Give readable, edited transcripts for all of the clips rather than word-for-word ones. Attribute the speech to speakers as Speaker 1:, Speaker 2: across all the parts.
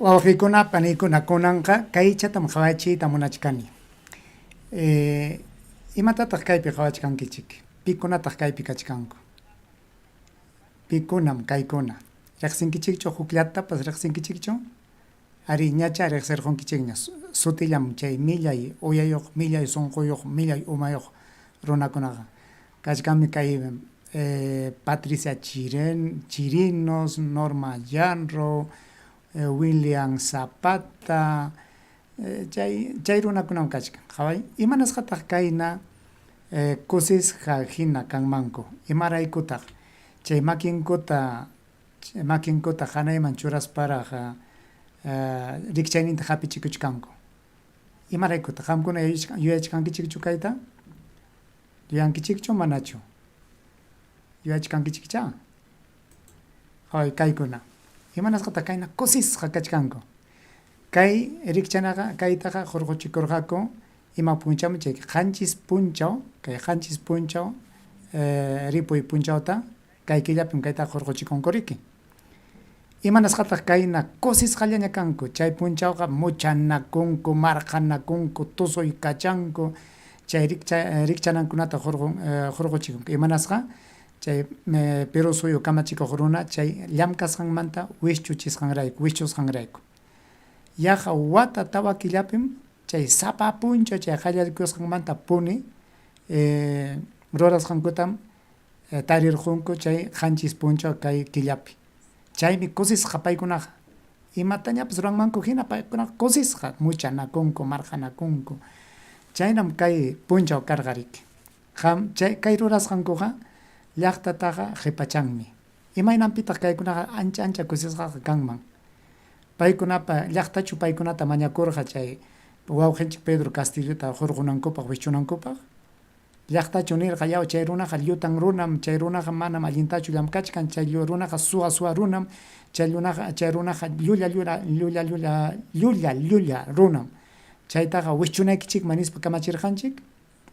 Speaker 1: Wawqiykuna, paniykuna, kunanqa kaychatam qawachiyta munachkani. Eh, imatataq kaypi qawachkankichik? Pikunataq kaypi kachkanku? Pikunam kaykuna? Riqsinkichikchu hukllatapas riqsinkichikchu? Arí, ñachá riqsirqunkichikña. Sutillam chay millay uyayuq, millay sunquyuq, millay umayuq runakunaqa. Kachkanmi kay Patricia Chirinos, Norma Yanro, William Zapata, chay chay runakunam kachkan. Qaway, imanasqataq kayna kusisqa hina kanmanku? Imaraykutaq chay makinkuta makinkuta hanayman churasparaq rikchayninta hapichikuchkanku? Imaraykutaq? Qamkuna yuyachkankichikchu kayta? Yuyankichikchu manachu? Yuyachkankichikchá. Qaway kaykuna. Imanasqataq kayna kusisqa kachkanku? Kay rikchanaqa kaytaqa hurquchikurqaku ima punchawmi chay 7 punchaw, kay 7 punchaw ripuy punchawta kay killapim kaytaqa hurquchikunku riki. Imanasqataq kayna kusisqallaña kanku? Chay punchawqa muchanakunku, marqanakunku, tusuykachanku, chay rikchanankunata hurquchikunku. Imanasqa? Chay Perú suyu kamachikuq runa chay llamkasqanmanta wischuchisqanrayku, wischusqanrayku. Yaqa wata 4 killapim chay sapa punchaw chay qallariykusqanmanta puni rurasqankutam tarirqunku chay 7 punchaw kay killapi. Chaymi kusisqa paykunaqa. Imatañapas ruranmanku hina paykunaqa kusisqa muchanakunku, marqanakunku. Chaynam kay punchaw karqa riki. Qam chay kay rurasqankuqa llaqtataqa qipachanmi. Imaynanpitaq kaykunaqa ancha ancha kusisqaqa kanman? Paykunapa llaqtachu paykunata mañakurqa chay wawqinchik Pedro Castillota hurqunankupaq, wischunankupaq? Llaqtachu nirqa, yaw chay runaqa llutan runam, chay runaqa manam allintachu llamkachkan, chay runaqa suwa suwa runam, chay runaqa chay runaqa llulla llulla llulla llulla llulla llulla runam. Chaytaqa wischunaykichikman nispa kamachirqanchik?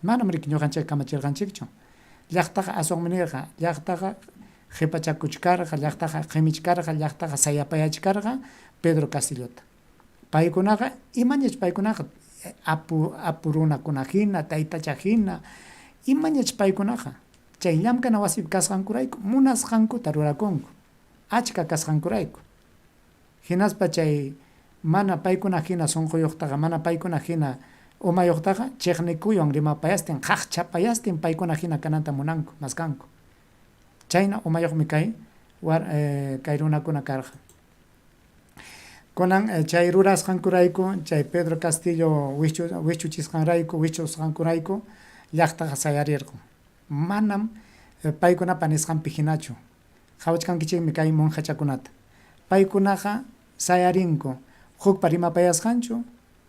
Speaker 1: Manam riki ñuqanchikqa kamachirqanchikchu. Llaqtaqa aswanmi nirqa, llaqtaqa qipachakuchkarqa, llaqtaqa qimichkarqa, llaqtaqa sayapayachkarqa Pedro Castillota. Paykunaqa imañach paykunaqa apu apu runakuna hina, taytacha hina, imañach paykunaqa chay llamkana wasipi kasqankurayku munasqankuta rurakunku, achka kasqankurayku. Hinaspa chay mana paykuna hina sunquyuqtaqa, mana paykuna hina umayuqtaqa chiqnikuywan rimapayastin, qaqchapayastin paykuna hina kananta munanku, maskanku. Chayna umayuqmi kay kay runakuna karqa. Kunan chay rurasqankurayku, chay Pedro Castillo wischuchisqanrayku, wischusqankurayku llaqtaqa sayarirqun. Manam paykunapa nisqanpi hinachu. Qawachkankichikmi kay monjachakunata. Paykunaqa sayarinku hukpa rimapayasqanchu?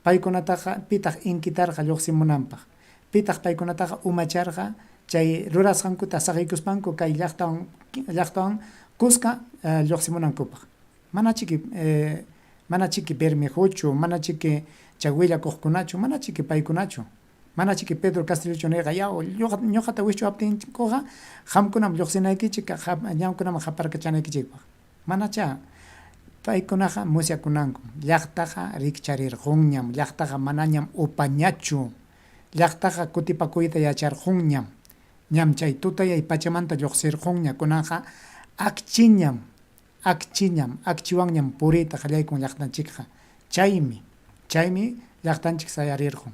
Speaker 1: Paykunataqa pitaq inkitarqa lluqsimunanpaq? Pitaq paykunataqa umacharqa chay rurasqankuta saqiykuspanku kay llaqtawan llaqtawan kuska lluqsimunankupaq? Manachiki manachiki Bermejochu, manachiki chay willakuqkunachu, manachiki paykunachu, manachiki Pedro Castillochu nirqa, yaw ñuqata wischuwaptinkuqa qamkunam lluqsinaykichik, ñamkunaman qaparkachanaykichikpaq. Manachá. Paykunaqa musyakunankum, llaqtaqa rikcharirqunñam, llaqtaqa manañam upañachu, llaqtaqa kutipakuyta yacharqunñam, ñam chay tutayay pachamanta lluqsirqunña, kunanqa akchiñam, akchiñam, akchiwanñam puriyta qallaykun llaqtanchikqa. Chaymi, chaymi llaqtanchik sayarirqun.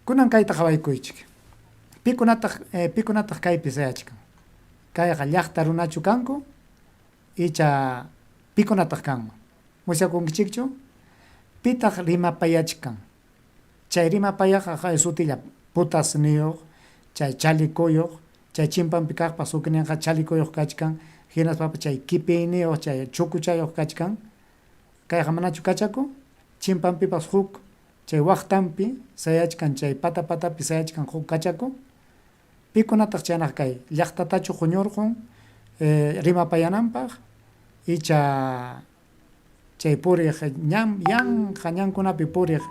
Speaker 1: Kunan kayta qawaykuychik. Pikunataq, pikunataq kaypi sayachkan? Kayqa llaqta runachu kanku icha pikunataq kanman? Musyakunkichikchu? Pitaq rimapayachkan? Chay rimapayaqa sutilla putasniyuq, chay chalikuyuq, chay chimpanpi kaqpas hukninqa chalikuyuq kachkan, hinaspapas chay kipiyniyuq, chay chukuchayuq kachkan. Kayqa manachu kachaku? Chimpanpipas huk chay waqtanpi sayachkan, chay pata patapi sayachkan huk kachaku. Pikunataq chaynaqa kay llaqtatachu quñurqun rimapayananpaq icha chay puriq ñan yanqa ñankunapi puriq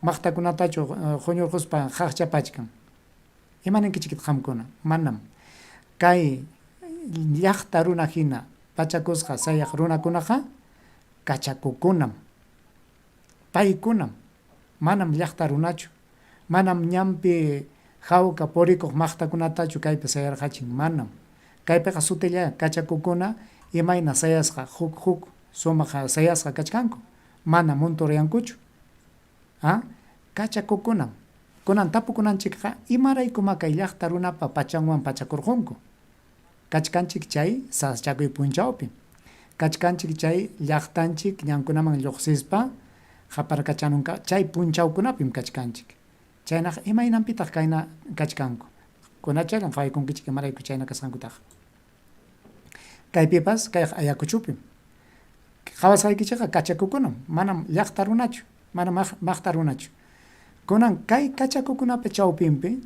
Speaker 1: maqtakunatachu quñurquspa qaqchapachkan? Ima ninkichiktaq qamkuna? Manam. Kay llaqta runa hina pachakusqa sayaq runakunaqa kachakukunam. Paykunam, manam llaqta runachu, manam ñanpi hawka purikuq maqtakunatachu kaypi sayarqachin, manam. Kaypiqa sutilla kachakukuna imayna sayasqa huk huk sumaq sayasqa kachkanku, mana munturayankuchu. A Kachakukunam. Kunan tapukunanchikqa imaraykumá kay llaqta runapa pachanwan pachakurqunku? Kachkanchik chay sasachakuy punchawpim. Kachkanchik chay llaqtanchik ñankunaman lluqsispa qaparkachanunka chay punchawkunapim kachkanchik. Chaynaqa imaynanpitaq kayna kachkanku? Kunachallam qawaykunkichik imarayku chayna kasqankutaqa. Kaypipas kayqa Ayacuchupim. Qawasqaykichikqa kachakukunam, manam llaqta runachu, manam maqta runachu. Kunan kay kachakukunapa chawpinpi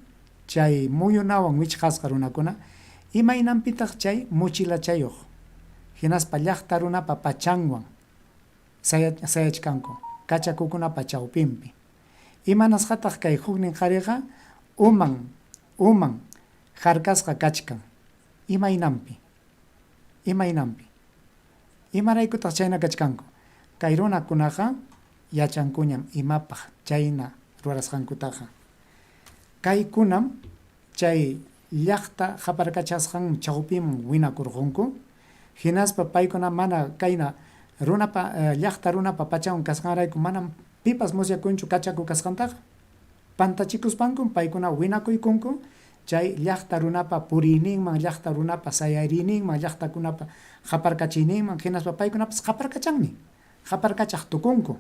Speaker 1: chay muyunawan wichqasqa runakuna imaynanpitaq chay mochilachayuq hinaspa llaqta runapa pachanwan sayachkanku kachakukunapa chawpinpi. Imanasqataq kay huknin qariqa uman uman harkasqa kachkan? Imaynanpi? Imaynanpi? Imaraykutaq chayna kachkanku? Kay runakunaqa yachankuñam imapaq chayna rurasqankutaqa. Kaykunam chay llaqta qaparkachasqan chawpiman winakurqunku, hinaspa paykuna mana kayna runapa llaqta runapa pachanwan kasqanrayku manam pipas musyakunchu kachaku kasqantaqa. Pantachikuspankum paykuna winakuykunku chay llaqta runapa puriyninman, llaqta runapa sayariyninman, llaqtakunapa qaparkachiyninman, hinaspa paykunapas qaparkachanmi, qaparkachaq tukunku.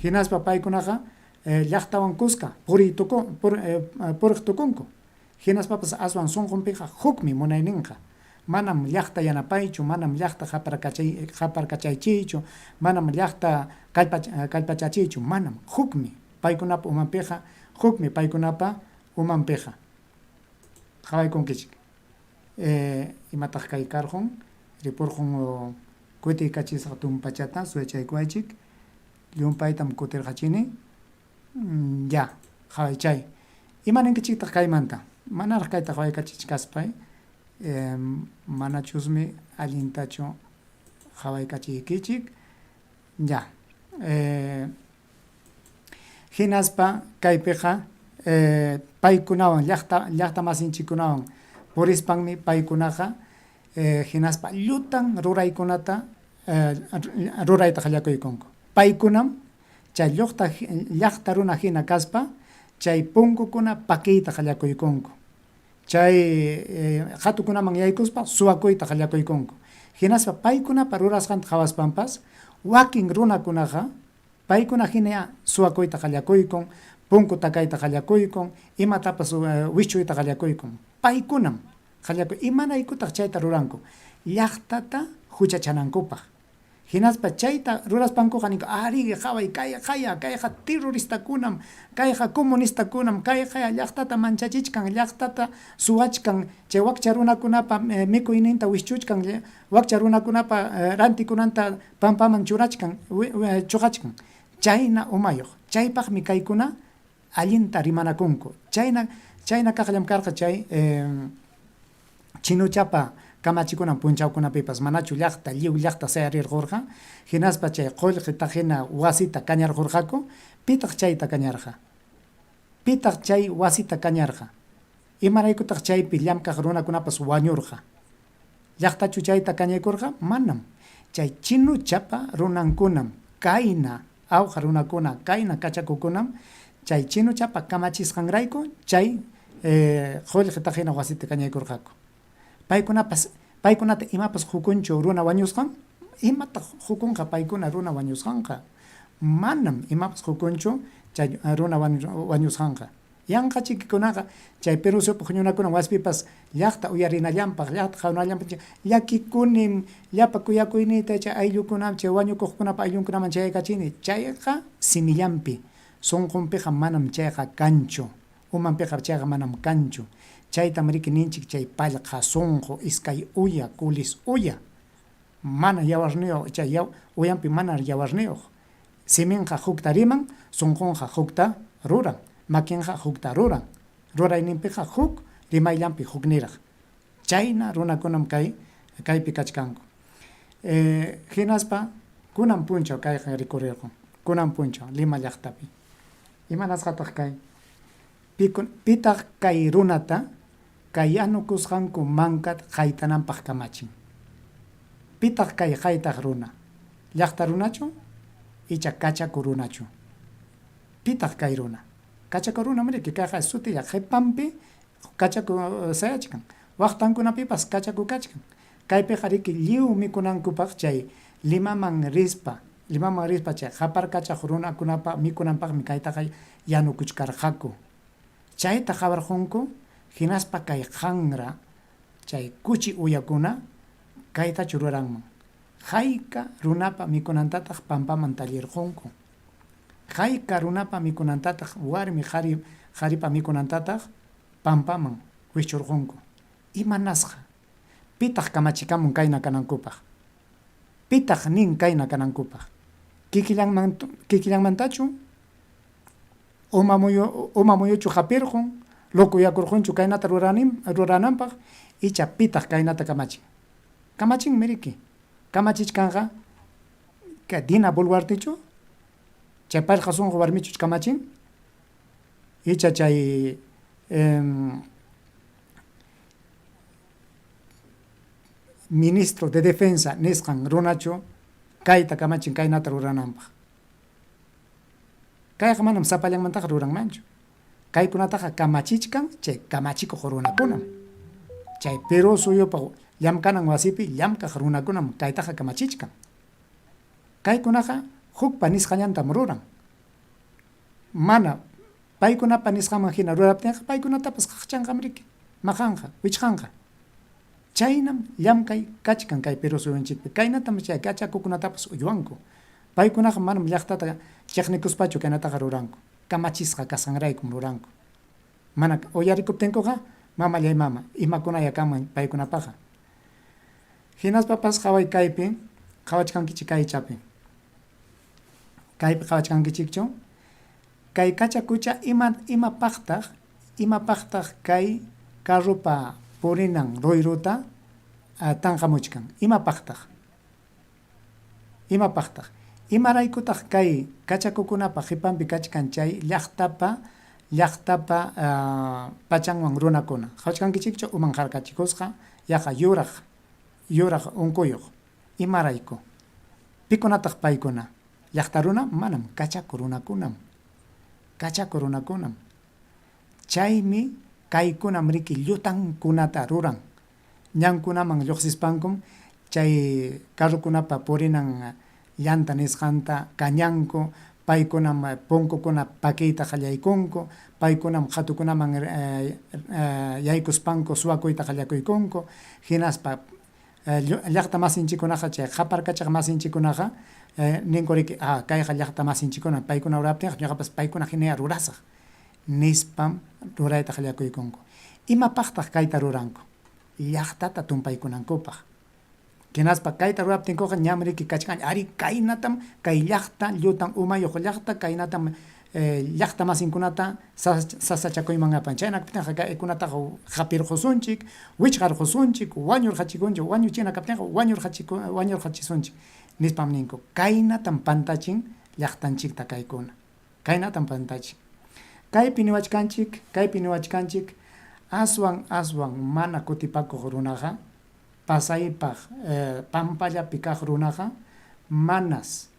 Speaker 1: Hinaspa paykunaqa llaqtawan kuska puriy tuku, puriq tukunku. Hinaspapas aswan sunqunpiqa hukmi munayninqa. Manam llaqta yanapaychu, manam llaqta qaparkachaychiychu, manam llaqta kallpachachiychu, manam, hukmi. Paykunapa umanpiqa hukmi paykunapa umanpiqa. Qawaykunkichik. Imataq kay karqun? Ripurqun kutiykachisqa tumpachata suyachaykuwaychik. Llumpaytam kutirqachini. Ya, qaway chay. Ima ninkichiktaq kaymanta? Manaraq kayta qawaykachichkaspay manachusmi allintachu qawaykachiykichik. Ya. Hinaspa kaypiqa paykunawan llaqta llaqtamasinchikkunawan purispanmi paykunaqa hinaspa llutan ruraykunata rurayta qallakuykunku. Paykunam chay lluqta llaqta runa hina kaspa chay punkukuna pakiyta qallakuykunku. Chay qhatukunaman yaykuspa suwakuyta qallakuykunku. Hinaspa paykunapa rurasqanta qhawaspanpas wakin runakunaqa paykuna hina suwakuyta qallakuykun, punku takayta qallakuykun, imatapas wischuyta qallakuykun. Paykunam qallakuy. Imaraykutaq chayta ruranku? Llaqtata huchachanankupaq. Hinaspa chayta ruraspankuqa ninku, Arí, qaway, kayqaya, kayqa terroristakunam, kayqa comunistakunam, kayqaya llaqtata manchachichkan, llaqtata suwachkan, chay wakcha runakunapa mikuyninta wischuchkan, wakcha runakunapa rantikunanta pampaman churachkan, chuqachkan. Chayna umayuq. Chaypaqmi kaykuna allinta rimanakunku. Chayna, chayna kaqllam karqa chay Chinochapa kamachikunan punchawkunapipas manachu llaqta lliw llaqta sayarirqurqa? Hinaspa chay qullqi taqina wasita kañarqurqaku? Pitaq chayta kañarqa? Pitaq chay wasita kañarqa? Imaraykutaq chaypi llamkaq runakunapas wañurqa? Llaqtachu chayta kañaykurqa? Manam. Chay chinochapa runankunam kayna awqa runakuna, kayna kachakukunam chay chinochapa kamachisqanrayku chay qullqita hina wasita kañaykurqaku. Paykunapas, paykunata imapas qukunchu runa wañusqan? Imataq qukunqa paykuna runa wañusqanqa? Manam imapas qukunchu chay runa wañusqanqa. Yanqachikikunaqa chay Perú-Supa huñunakunan wasipipas llaqta uyarinallanpaq, llaqta qhawanallanpaq llakikunim, llapa kuyakuyniyta chay ayllukunam, chay wañukuqkunapa ayllunkunaman chayaykachini. Chayqa simillanpi, sunqunpiqa manam chayqa kanchu, umanpiqa chayqa manam kanchu. Chaytam riki ninchik chay pallqa sunqu, iskay uya, kulis uya, mana yawarniyuq, chay uyanpi mana yawarniyuq. Siminqa hukta riman, sunqunqa hukta ruran, makinqa hukta ruran, rurayninpiqa huk, rimayllanpi hukniraq. Chayna runakunam kay kaypi kachkanku. Hinaspa kunan punchaw kayqa rikurirqun. Kunan punchaw Lima llaqtapi. Imanasqataq kay? Pitaq kay runata kay yanukusqanku mankat qaytananpaq kamachin? Pitaq kay qaytaq runa? Llaqta runachu icha kachaku runachu? Pitaq kay runa? Kachaku runam riki, kayqa sutilla qhipanpi kachaku sayachkan, waqtankunapipas kachaku kachkan. Kaypiqa riki lliw mikunankupaq chay Limaman rispa, Limaman rispa chay qaparkachaq runakunapa mikunanpaqmi kaytaqa yanukuchkarqaku. Chayta qawarqunku, hinaspa kay qanra chay kuchi uyakuna kaytachu ruranman. Hayka runapa mikunantataq pampaman tallirqunku. Hayka runapa mikunantataq warmi qari qaripa mikunantataq pampaman wischurqunku. Imanasqa? Pitaq kamachikamun kayna kanankupaq? Pitaq nin kayna kanankupaq? Kikillanmantachu uma muyu uma muyuchu hapirqun, locoyakurqunchu kaynata rurananpaq icha pitaq kaynata kamachin? Kamachinmi riki. Kamachichkanqa Dina Boluartechu? Chay pallqa sunqu warmichuch kamachin? Icha chay ministro de defensa nisqan runachu kayta kamachin kaynata rurananpaq? Kayqa manam sapallanmantaqa ruranmanchu. Kaykunataqa kamachichkan chay kamachikuq runakunam. Chay Perú suyupa llamkanan wasipi llamkaq runakunam kaytaqa kamachichkan. Kaykunaqa hukpa nisqallantam ruran. Mana paykunapa nisqanman hina ruraptinqa paykunatapas qaqchanqam riki, maqanqa, wichqanqa. Chaynam llamkay kachkan kay Perú suyunchikpi. Kaynatam chay kachakukunatapas uywanku. Paykunaqa manam llaqtata chiqnikuspachu kaynataqa ruranku. Kamachisqa kasqanraykum ruranku. Mana uyarikuptinkuqa mamallay mama, imakunaya kanman paykunapaqa. Hinaspapas qaway kaypi qawachkankichik kaychapi. Kaypi qawachkankichikchu? Kay kachakucha ima imapaqtaq imapaqtaq kay carropa purinan ruyruta tanqamuchkan? Imapaqtaq? Imapaqtaq? Imaraykutaq kay kachakukunapa qipanpi kachkan chay llaqtapa llaqtapa pachanwan runakuna? Qawachkankichikchu uman harkachikusqa yaqa yuraq yuraq unquyuq? Imarayku? Pikunataq paykuna? Llaqta runa? Manam, kachaku runakunam. Kachaku runakunam. Chaymi kaykunam riki llutankunata ruran. Ñankunaman lluqsispankum chay carrokunapa purinan llanta nisqanta kañanku, paykunam punkukuna pakiyta qallaykunku, paykunam qhatukunaman yaykuspanku suwakuyta qallakuykunku, hinaspa llaqta masinchikkunaqa chay qaparkachaq masinchikkunaqa ninku riki, ah, kayqa llaqta masinchikkunam, paykuna ruraptinqa ñuqapas paykuna hinayá rurasaq, nispam rurayta qallakuykunku. Imapaqtaq kayta ruranku? Llaqtata tumpaykunankupaq. Hinaspa kayta ruraptinkuqa ñam riki kachkan, ari kaynatam kay llaqta llutan umayuq llaqta kaynatam llaqta masinkunata sasachakuyman apan. Chayna kaptinqa kaykunataqa hapirqusunchik, wichqarqusunchik, wañurqachikunchik, wañuchina kaptinqa wañurqachisunchik nispam ninku. Kaynatam pantachin llaqtanchikta kaykuna. Kaynatam pantachin. Kaypi niwachkanchik, kaypi niwachkanchik, aswan aswan mana kutipakuq runaqa, pasaypaq pampallapi kaq runaqa manas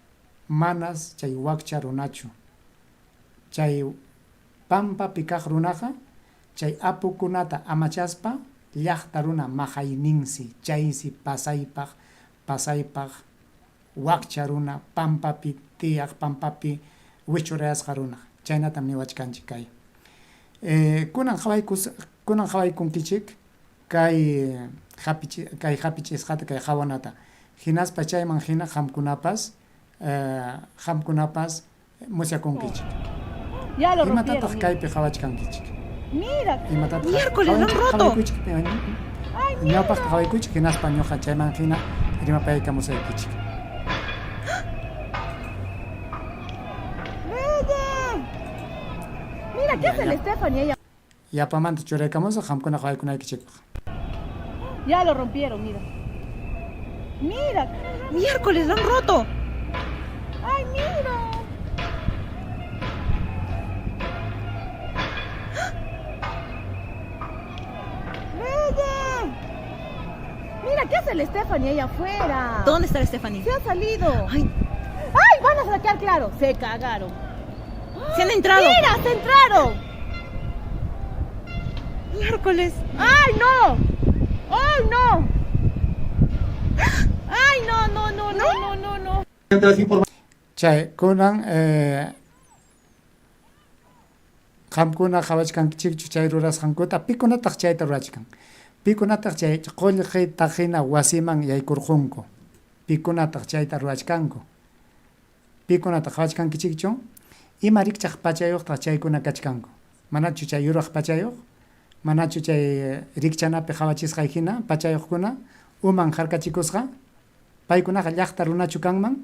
Speaker 1: manas chay wakcha runachu. Chay pampapi kaq runaqa chay apukunata amachaspa llaqta runa maqayninsi, chaysi pasaypaq pasaypaq wakcha runa, pampapi tiyaq, pampapi wichurayasqa runa. Chaynatam niwachkanchik kay. Kunan qawaykus kunan qawaykunkichik kay hapichi kay hapichisqata kay qawanata. Hinaspa chayman hina qamkunapas qamkunapas musyakunkichik.
Speaker 2: Ya lo rompieron,
Speaker 1: Imatataq
Speaker 2: mira.
Speaker 1: kaypi qawachkankichik?
Speaker 2: Mira.
Speaker 1: Imatataq
Speaker 3: Miércoles, lo han roto.
Speaker 1: qawaykuchik ñawpaqta qawaykuchik hinaspa ñuqa chayman hina rimapaykamusaykichik.
Speaker 2: Reyes. Mira, ¿qué
Speaker 1: Ya,
Speaker 2: hace la
Speaker 1: ya.
Speaker 2: Stephanie? Ella.
Speaker 1: Yapamanta churaykamusaq qamkuna qawaykunaykichikpaq.
Speaker 2: Ya lo rompieron, mira. Mira.
Speaker 3: Miércoles, lo han roto.
Speaker 2: Ay, mira. el Stephanie ahí afuera.
Speaker 3: ¿Dónde está la Stephanie?
Speaker 2: Se ha salido.
Speaker 3: Ay,
Speaker 2: ¡Ay! Van a sacar, claro. Se cagaron.
Speaker 3: se han entrado.
Speaker 2: ¡Mira! ¡Se entraron!
Speaker 3: Miércoles.
Speaker 2: ¡Ay, no! ¡Ay, no! ¡Ay, no, no, no, no, no, no, no!
Speaker 4: Mediante las informaciones
Speaker 1: Chay kunan qamkuna qhawachkankichikchu chay rurasqankuta, pikunataq chayta rurachkan? Pikunataq chay qullqi taqina wasiman yaykurqunku? Pikunataq chayta rurachkanku? Pikunataq qhawachkankichikchu? Ima rikchaq pachayuqtaq chaykuna kachkanku? Manachu chay yuraq pachayuq? Manachu chay rikchanapi qhawachisqay hina pachayuqkuna uman harkachikusqa? Paykunaqa llaqta runachu kanman?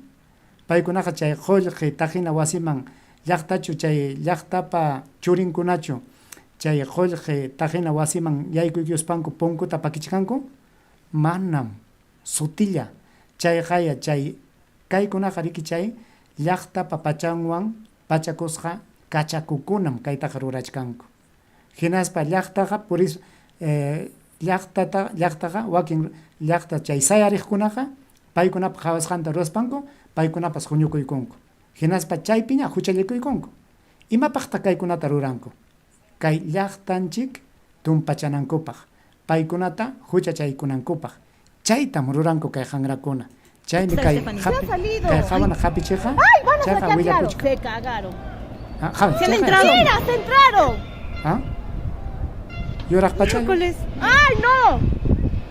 Speaker 1: Paykunaqa chay qullqi taqina wasiman llaqtachu chay llaqtapa churinkunachu chay qullqi taqina wasiman yaykuykuspanku punkuta pakichkanku? Manam, sutilla chayqaya chay kaykunaqa riki chay llaqtapa pachanwan pachakusqa kachakukunam kaytaqa rurachkanku. Hinaspa llaqtaqa puris llaqtata llaqtaqa wakin llaqta chay sayariqkunaqa paykunapa qhawasqanta ruraspanku paykunapas huñukuykunku. Hinaspa chaypiña huchallikuykunku. Imapaqtaq kaykunata ruranku? Kay llaqtanchik tumpachanankupaq, paykunata huchachaykunankupaq. Chaytam ruranku kay hanrakuna. Chaymi
Speaker 3: Está
Speaker 1: kay
Speaker 3: Stephanie.
Speaker 2: ¡Se ha
Speaker 1: hapi,
Speaker 2: salido!
Speaker 1: kay hawana hapichiqa
Speaker 2: ¡Ay! Van a
Speaker 1: chayqa
Speaker 2: sacar, claro.
Speaker 1: willakuchkan.
Speaker 2: Se cagaron.
Speaker 1: Ah, qhawa,
Speaker 3: Se han
Speaker 1: chayqa
Speaker 3: entrado.
Speaker 2: ¡Mira! ¡Se entraron!
Speaker 1: ¿Ah? Yuraq pachayuq.
Speaker 3: Miércoles.
Speaker 2: ¡Ay, no!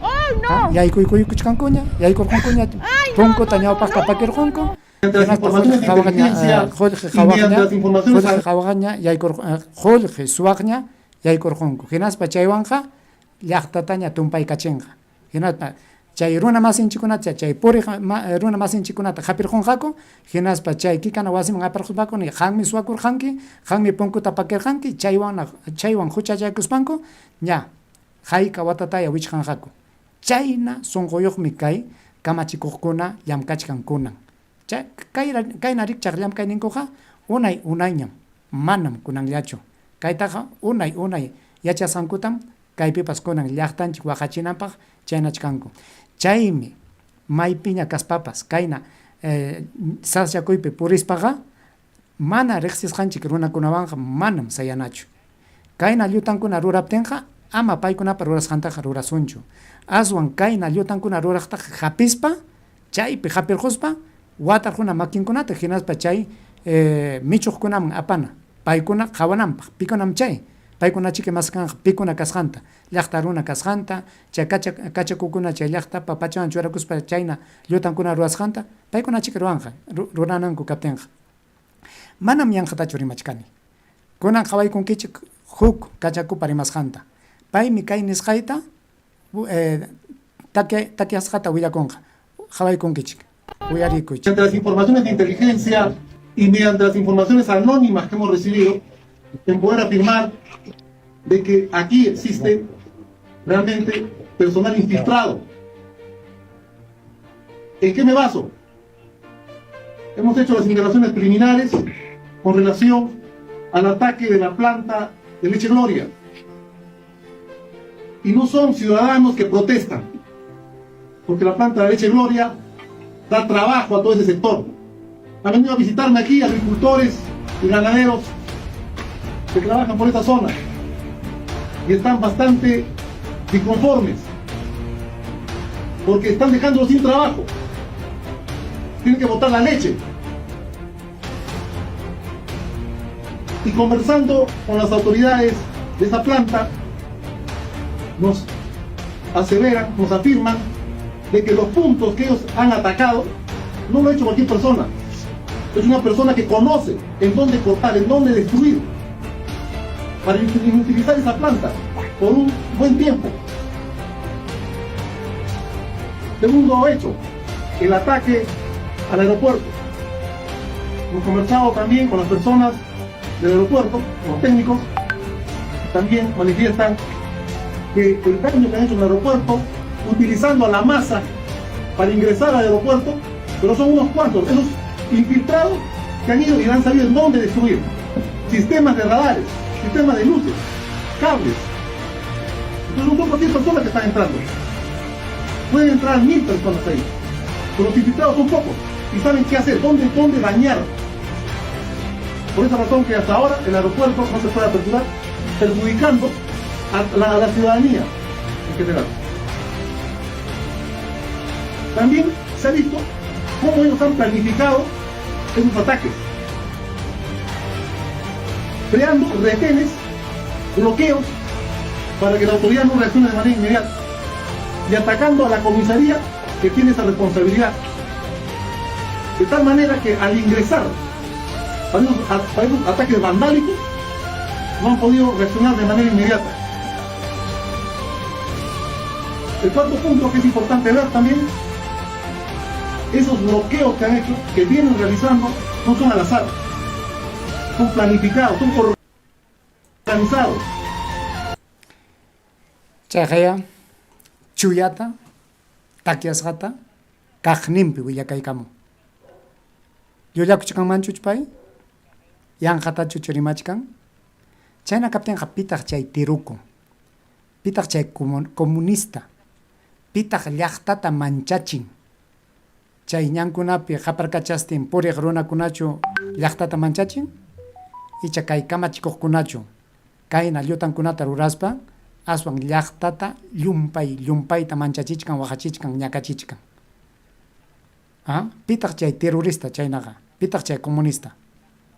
Speaker 2: ¡Ay, no!
Speaker 1: Yaykuykuchkankuña, yaykurqunkuña,
Speaker 2: Ay, no,
Speaker 1: punkuta
Speaker 2: no, no,
Speaker 1: ñawpaqta
Speaker 2: no,
Speaker 1: pakirqunku.
Speaker 4: Mediante las
Speaker 1: Hinaspa
Speaker 4: informaciones
Speaker 1: qullqi
Speaker 4: de
Speaker 1: qhawaqña,
Speaker 4: inteligencia
Speaker 1: qullqi
Speaker 4: y mediante
Speaker 1: qhawaqña,
Speaker 4: las informaciones
Speaker 1: qullqi qhawaqña yaykur qullqi suwaqña yaykurqunku. Hinaspa chaywanqa llaqtataña tumpaykachinqa. Hinaspa chay runa masinchikunata, chay puriq runa masinchikunata hapirqunqaku, hinaspa chay kikana wasiman aparquspaku ni qammi suwakurqanki, qammi punkuta pakirqanki, chaywan chaywan huchachaykuspanku ña hayka watataya wichqanqaku. Chayna sunquyuqmi kay kamachikuqkuna llamkachkan kunan. Chay kayna rikchaq llamkayninkuqa unay unayñam, manam kunanllachu. Kaytaqa unay unay yachasqankutam kaypipas kunan llaqtanchik waqachinanpaq chaynachkanku. Chaymi maypiña kaspapas kayna sasllakuypi purispaqa mana riqsisqanchik runakunawanqa manam sayanachu. Kayna llutankuna ruraptinqa ama paykunapa rurasqantaqa rurasunchu. Aswan kayna llutankuna ruraqtaqa hapispa, chaypi hapirquspa watarquna makinkunata hinaspa chay michuqkunaman apana. Paykuna qhawananpaq, pikunam chay. Paykuna chiki maskanqa pikuna kasqanta, llaqta runa kasqanta, chay kachakukuna chay llaqtapa pachawan churakuspa chayna llutankuna rurasqanta, paykuna chiki ruwanqa, rurananku kaptinqa. Manam yanqatachu rimachkani. Kunan qhawaykunkichik huk kachakupa rimasqanta. Paymi kay nisqayta takyasqata willakunqa. Qhawaykunkichik. Uyarikuychik.
Speaker 4: Mediante las informaciones de inteligencia y mediante las informaciones anónimas que hemos recibido, en poder afirmar de que aquí existe realmente personal infiltrado. ¿En qué me baso? Hemos hecho las indagaciones preliminares con relación al ataque de la planta de Leche Gloria. Y no son ciudadanos que protestan, porque la planta de Leche Gloria da trabajo a todo ese sector. Han venido a visitarme aquí agricultores y ganaderos que trabajan por esa zona y están bastante disconformes porque están dejándolos sin trabajo. Tienen que botar la leche. Y conversando con las autoridades de esa planta, nos aseveran, nos afirman de que los puntos que ellos han atacado no lo ha hecho cualquier persona. Es una persona que conoce en dónde cortar, en dónde destruir, para inutilizar esa planta por un buen tiempo. Segundo hecho, el ataque al aeropuerto. Hemos conversado también con las personas del aeropuerto, con los técnicos, también manifiestan que el daño que han hecho en el aeropuerto, utilizando a la masa para ingresar al aeropuerto, pero son unos cuantos, esos infiltrados que han ido y han sabido en dónde destruir. Sistemas de radares, sistemas de luces, cables. Entonces no son cualquier persona que están entrando. Pueden entrar 1000 personas ahí, pero los infiltrados son pocos y saben qué hacer, dónde dañar. Por esa razón que hasta ahora el aeropuerto no se puede aperturar, perjudicando a la ciudadanía en general. También se ha visto cómo ellos han planificado esos ataques, creando retenes, bloqueos, para que la autoridad no reaccione de manera inmediata, y atacando a la comisaría que tiene esa responsabilidad. De tal manera que al ingresar para esos ataques vandálicos, no han podido reaccionar de manera inmediata. El cuarto punto que es importante ver también, esos bloqueos que han hecho, que vienen realizando, no son al azar, son planificados, son organizados.
Speaker 1: Chayqaya chuyata, takyasqata, kaqninpi willakaykamun. Llullakuchkanmanchuch pay? Yanqatachu rimachkan? Chayna kaptinqa pitaq chay tiruku? Pitaq chay comunista? Pitaq llaqtata manchachin? Chay ñankunapi qaparkachastin puriq runakunachu llaqtata manchachin? Icha kay kamachikuqkunachu kayna llutankunata ruraspa aswan llaqtata llumpay llumpayta manchachichkan, waqachichkan, ñakachichkan. ¿Ah? Pitaq chay terrorista chaynaqa? Pitaq chay comunista?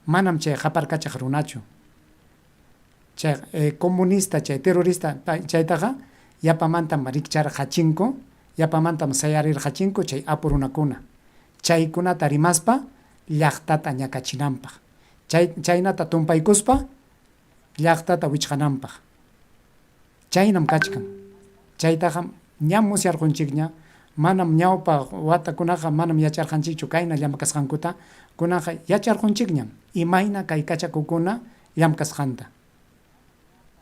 Speaker 1: Manam chay qaparkachaq runachu. Chay comunista, chay terrorista chaytaqa yapamantam rikcharqachinku, yapamantam sayarirqachinku chay apu runakuna. Chaykunata rimaspa llaqtata ñakachinanpaq. Chaynata tumpaykuspa llaqtata wichqananpaq. Chaynam kachkan. Chaytaqa ñam musyarqunchikña, manam ñawpa watakunaqa manam yacharqanchikchu kayna llamkasqankuta, kunanqa yacharqunchikñam imayna kay kachakukuna llamkasqanta.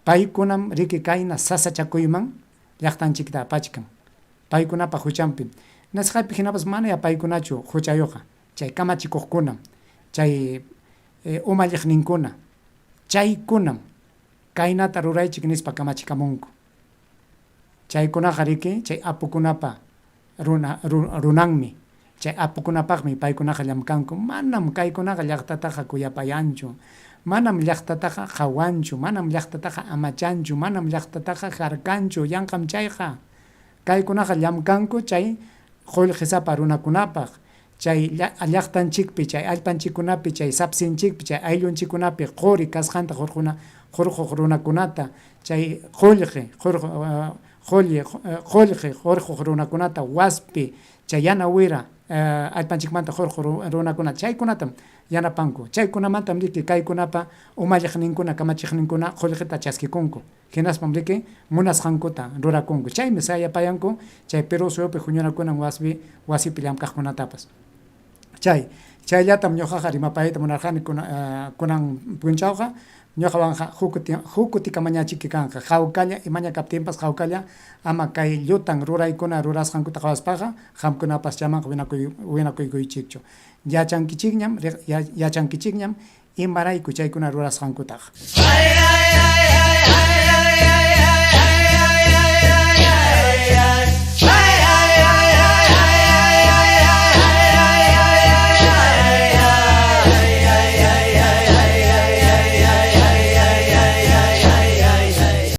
Speaker 1: Paykunam riki kayna sasachakuyman llaqtanchikta apachkan. Paykunapa huchanpi. Nasqaypi hinapas mana paykunachu huchayuqa, chay kamachikuqkunam, chay umalliqninkuna, chaykunam kaynata ruraychik nispa kamachikamunku. Chaykunaqa riki chay apukunapa runanmi, chay apukunapaqmi paykunaqa llamkanku. Manam kaykunaqa llaqtataqa kuyapayanchu, manam llaqtataqa qawanchu, manam llaqtataqa amachanchu, manam llaqtataqa harkanchu, yanqam chayqa. Kaykunaqa llamkanku chay qullqisapa runakunapaq, chay llaqtanchikpi, chay allpanchikkunapi, chay sapsinchikpi, chay ayllunchikkunapi quri kasqanta hurquq runakunata, chay qullqi hurquq runakunata, waspi, chay yana wira allpanchikmanta hurquq runakunata, chaykunatam yanapanku. Chaykunamantam riki kaykunapa umalliqninkuna, kamachiqninkuna qullqita chaskikunku. Hinaspam riki munasqankuta rurakunku. Chaymi sayapayanku chay Perú suyupi huñunakunan wasipi llamkaqkunatapas. Chayllatam ñuqaqa rimapayta munarqani kunan punchawqa, ñuqawanqa huk kutikamañachiki kanqa. Hawkalla imaña kaptinpas hawkalla ama kay llutan ruraykuna rurasqankuta qhawaspaqa qamkunapas chamanqa winakuykuychikchu. Yachankichikñam imarayku chaykuna rurasqankutaqa.
Speaker 5: Ay, ay, ay, ay, ay.